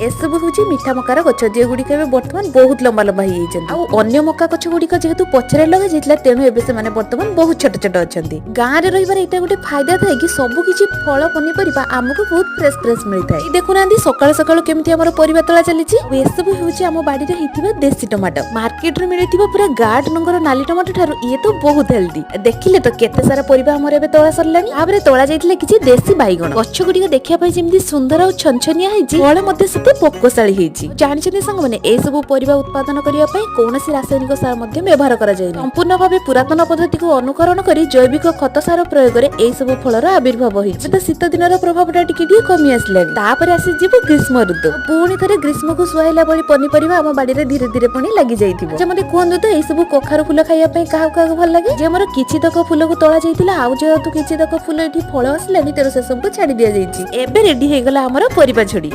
ଏସବୁ ହେଉଛି ମିଠା ମକାର ଗଛ, ଯେଗୁଡ଼ିକ ଏବେ ବର୍ତ୍ତମାନ ବହୁତ ଲମ୍ବା ଲମ୍ବା ହେଇଯାଇଛନ୍ତି। ଆଉ ଅନ୍ୟ ମକା ଗଛ ଗୁଡିକ ଯେହେତୁ ପଛରେ ଲଗାଯାଇଥିଲା, ତେଣୁ ଏବେ ସେମାନେ ବର୍ତ୍ତମାନ ବହୁତ ଛୋଟ ଛୋଟ ଅଛନ୍ତି। ଗାଁରେ ରହିବାର ଏଇଟା ଗୋଟେ ଫାଇଦା ଥାଏ କି ସବୁ କିଛି ଫଳ ପନିପରିବା ଆମକୁ ବହୁତ ଫ୍ରେଶ ଫ୍ରେଶ ମିଳିଥାଏ। ଏଇ ଦେଖୁନାହାନ୍ତି, ସକାଳୁ ସକାଳୁ କେମିତି ଆମର ପରିବା ତୋଳା ଚାଲିଛି। ଆଉ ଏସବୁ ହେଉଛି ଆମ ବାଡିରେ ହେଇଥିବା ଦେଶୀ ଟମାଟୋ। ମାର୍କେଟରୁ ମିଳିଥିବା ପୁରା ଗାଢ ରଙ୍ଗର ନାଲି ଟମାଟୋ ଠାରୁ ଇଏ ତ ବହୁତ ହେଲ୍ଦି। ଦେଖିଲେ ତ, କେତେ ସାରା ପରିବା ଆମର ଏବେ ତୋଳା ସରିଲାଣି। ତାପରେ ତୋଳା ଯାଇଥିଲା କିଛି ଦେଶୀ ବାଇଗଣ। ଗଛ ଗୁଡିକ ଦେଖିବା ପାଇଁ ଯେମିତି ସୁନ୍ଦର ଆଉ ଛନଛନିଆ ହେଇଛି, ଫଳ ମଧ୍ୟ ସେତେ ପକ୍ୱଶାଳୀ ହେଇଛି। ଜାଣିଛନ୍ତି ସାଙ୍ଗମାନେ, ଏସବୁ ପରିବା ଉତ୍ପାଦନ କରିବା ପାଇଁ କୌଣସି ରାସାୟନିକ ସାର ମଧ୍ୟ ବ୍ୟବହାର କରାଯାଇନି। ସମ୍ପୂର୍ଣ୍ଣ ଭାବେ ପୁରାତନ ପଦ୍ଧତିକୁ ଅନୁକରଣ କରି ଜୈବିକ ଖତ ସାର ପ୍ରୟୋଗରେ ଏଇ ସବୁ ଫଳର ଆବିର୍ଭାବ ହେଇଛି। ଏବେ ତ ଶୀତ ଦିନର ପ୍ରଭାବଟା ଟିକେ ଟିକେ କମି ଆସିଲାଣି। ତାପରେ ଆସିଯିବ ଗ୍ରୀଷ୍ମ ଋତୁ। ପୁଣି ଥରେ ଗ୍ରୀଷ୍ମକୁ ସୁହାଇଲା ଭଳି ପନିପରିବା ଆମ ବାଡିରେ ଧୀରେ ଧୀରେ ପୁଣି ଲାଗି ଯାଇଥିବ। ଆଚ୍ଛା, ମତେ କୁହନ୍ତୁ ତ, ଏଇ ସବୁ କଖାରୁ ଫୁଲ ଖାଇବା ପାଇଁ କାହାକୁ କାହାକୁ ଭଲ ଲାଗେ? ଯେ ଆମର କିଛି ତକ ଫୁଲକୁ ତୋଳା ଯାଇଥିଲା, ଆଉ ଯେହେତୁ କିଛି ତକ ଫୁଲ ଏଠି ଫଳ ଆସିଲାନି, ତେଣୁ ସେସବୁକୁ ଛାଡି ଦିଆଯାଇଛି। ଏବେ ରେଡି ହେଇଗଲା ଆମର ପରିବା ଝୁଡି।